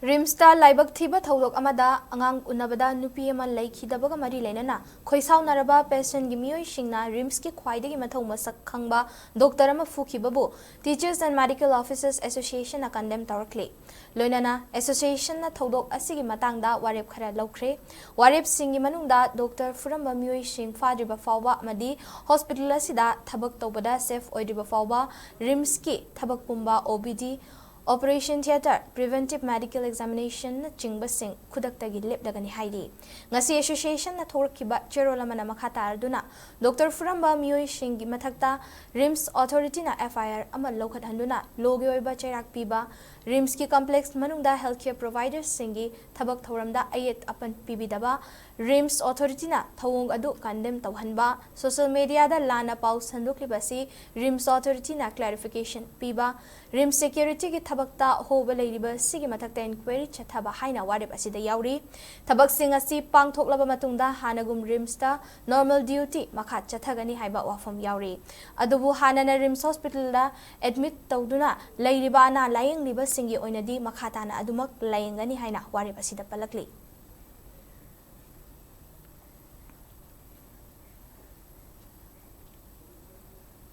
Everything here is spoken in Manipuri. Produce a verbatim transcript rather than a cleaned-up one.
ꯔꯤꯝꯁꯇ ꯂꯥꯏꯕꯛ ꯊꯤꯕ ꯊꯧꯗꯣꯛ ꯑꯃꯗ ꯑꯉꯥꯡ ꯎꯅꯕꯗ ꯅꯨꯄꯤ ꯑꯃ ꯂꯩꯈꯤꯗꯕꯒ ꯃꯔꯤ ꯂꯩꯅꯅ ꯈꯣꯏꯁꯥꯎꯅꯔꯕ ꯄꯦꯁꯦꯟꯒꯤ ꯃꯤꯑꯣꯏꯁꯤꯡꯅ ꯔꯤꯝꯁꯀꯤ ꯈ꯭ꯋꯥꯏꯗꯒꯤ ꯃꯊꯧ ꯃꯁꯛ ꯈꯪꯕ ꯗꯣꯛꯇꯔ ꯑꯃ ꯐꯨꯈꯤꯕꯕꯨ Teachers and Medical Officers Associationꯅ condemn ꯇꯧꯔꯛꯂꯤ꯫ ꯂꯣꯏꯅꯅ ꯑꯦꯁꯣꯁꯤꯌꯦꯁꯟꯅ ꯊꯧꯗꯣꯛ ꯑꯁꯤꯒꯤ ꯃꯇꯥꯡꯗ ꯋꯥꯔꯦꯞ ꯈꯔ ꯂꯧꯈ꯭ꯔꯦ꯫ ꯋꯥꯔꯦꯞꯁꯤꯡꯒꯤ ꯃꯅꯨꯡꯗ ꯗꯣꯛꯇꯔ ꯐꯨꯔꯝꯕ ꯃꯤꯑꯣꯏꯁꯤꯡ ꯐꯥꯗ꯭ꯔꯤꯕ ꯐꯥꯎꯕ ꯑꯃꯗꯤ ꯍꯣꯁꯄꯤꯇꯥꯜ ꯑꯁꯤꯗ ꯊꯕꯛ ꯇꯧꯕꯗ ꯁꯦꯐ ꯑꯣꯏꯗ꯭ꯔꯤꯕ ꯐꯥꯎꯕ ꯔꯤꯝꯁꯀꯤ ꯊꯕꯛ ꯄꯨꯝꯕ, O P D, operation theatre, preventive medical ꯑꯦꯛꯖꯥꯃꯤꯅꯦꯁꯟꯅꯆꯤꯡꯕꯁꯤꯡ ꯈꯨꯗꯛꯇꯒꯤ ꯂꯦꯞꯂꯒꯅꯤ ꯍꯥꯏꯔꯤ꯫ ꯉꯁꯤ ꯑꯦꯁꯣꯁꯤꯌꯦꯁꯟꯅ ꯊꯣꯛꯂꯛꯈꯤꯕ ꯆꯦꯔꯣꯜ ꯑꯃꯅ ꯃꯈꯥ ꯇꯥꯔꯗꯨꯅ ꯗꯣꯛꯇꯔ ꯐꯨꯔꯝꯕ ꯃꯤꯑꯣꯏꯁꯤꯡꯒꯤ ꯃꯊꯛꯇ ꯔꯤꯝꯁ ꯑꯣꯊꯣꯔꯤꯇꯤꯅ ꯑꯦꯐ ꯑꯥꯏ ꯑꯥꯔ ꯑꯃ ꯂꯧꯈꯠꯍꯟꯗꯨꯅ ꯂꯣꯒꯤ ꯑꯣꯏꯕ ꯆꯩꯔꯥꯛ ꯄꯤꯕ, ꯔꯤꯝꯁꯀꯤ ꯀꯝꯄ꯭ꯂꯦꯛꯁ ꯃꯅꯨꯡꯗ ꯍꯦꯜꯊ ꯀꯦꯌꯔ ꯄ꯭ꯔꯣꯚꯥꯏꯗꯔꯁꯤꯡꯒꯤ ꯊꯕꯛ ꯊꯧꯔꯝꯗ ꯑꯌꯦꯠ ꯑꯄꯟ ꯄꯤꯕꯤꯗꯕ, ꯔꯤꯝꯁ ꯑꯣꯊꯣꯔꯤꯇꯤꯅ ꯊꯧꯑꯣꯡ ꯑꯗꯨ ꯀꯟꯗꯦꯝ ꯇꯧꯍꯟꯕ, ꯁꯣꯁꯤꯌꯦꯜ ꯃꯤꯗꯤꯌꯥꯗ ꯂꯥꯟꯅ ꯄꯥꯎ ꯁꯟꯗꯣꯛꯂꯤꯕ ꯑꯁꯤ ꯔꯤꯝꯁ ꯑꯣꯊꯣꯔꯤꯇꯤꯅ ꯀ꯭ꯂꯦꯔꯤꯐꯤꯀꯦꯁꯟ ꯄꯤꯕ, ꯔꯤꯝꯁ ꯁꯦꯀ꯭ꯌꯨꯔꯤꯇꯤꯒꯤ ꯊꯕꯛꯇ ꯑꯍꯣꯕ ꯂꯩꯔꯤꯕ ꯑꯁꯤꯒꯤ ꯃꯊꯛꯇ ꯏꯟꯀ꯭ꯋꯥꯏꯔꯤ ꯆꯠꯊꯕ ꯍꯥꯏꯅ ꯋꯥꯔꯦꯞ ꯑꯁꯤꯗ ꯌꯥꯎꯔꯤ꯫ ꯊꯕꯛꯁꯤꯡ ꯑꯁꯤ ꯄꯥꯡꯊꯣꯛꯂꯕ ꯃꯇꯨꯡꯗ ꯍꯥꯟꯅꯒꯨꯝ ꯔꯤꯝꯁꯇ ꯅꯣꯔꯃꯦꯜ ꯗ꯭ꯌꯨꯇꯤ ꯃꯈꯥ ꯆꯠꯊꯒꯅꯤ ꯍꯥꯏꯕ ꯋꯥꯐꯝ ꯌꯥꯎꯔꯤ꯫ ꯑꯗꯨꯕꯨ ꯍꯥꯟꯅꯅ ꯔꯤꯝꯁ ꯍꯣꯁꯄꯤꯇꯥꯜꯗ ꯑꯦꯗꯃꯤꯠ ꯇꯧꯗꯨꯅ ꯂꯩꯔꯤꯕ ꯑꯅꯥ ꯂꯥꯌꯦꯡꯂꯤꯕꯁꯤꯡꯒꯤ ꯑꯣꯏꯅꯗꯤ ꯃꯈꯥ ꯇꯥꯅ ꯑꯗꯨꯃꯛ ꯂꯥꯌꯦꯡꯒꯅꯤ ꯍꯥꯏꯅ ꯋꯥꯔꯦꯞ ꯑꯁꯤꯗ ꯄꯜꯂꯛꯂꯤ꯫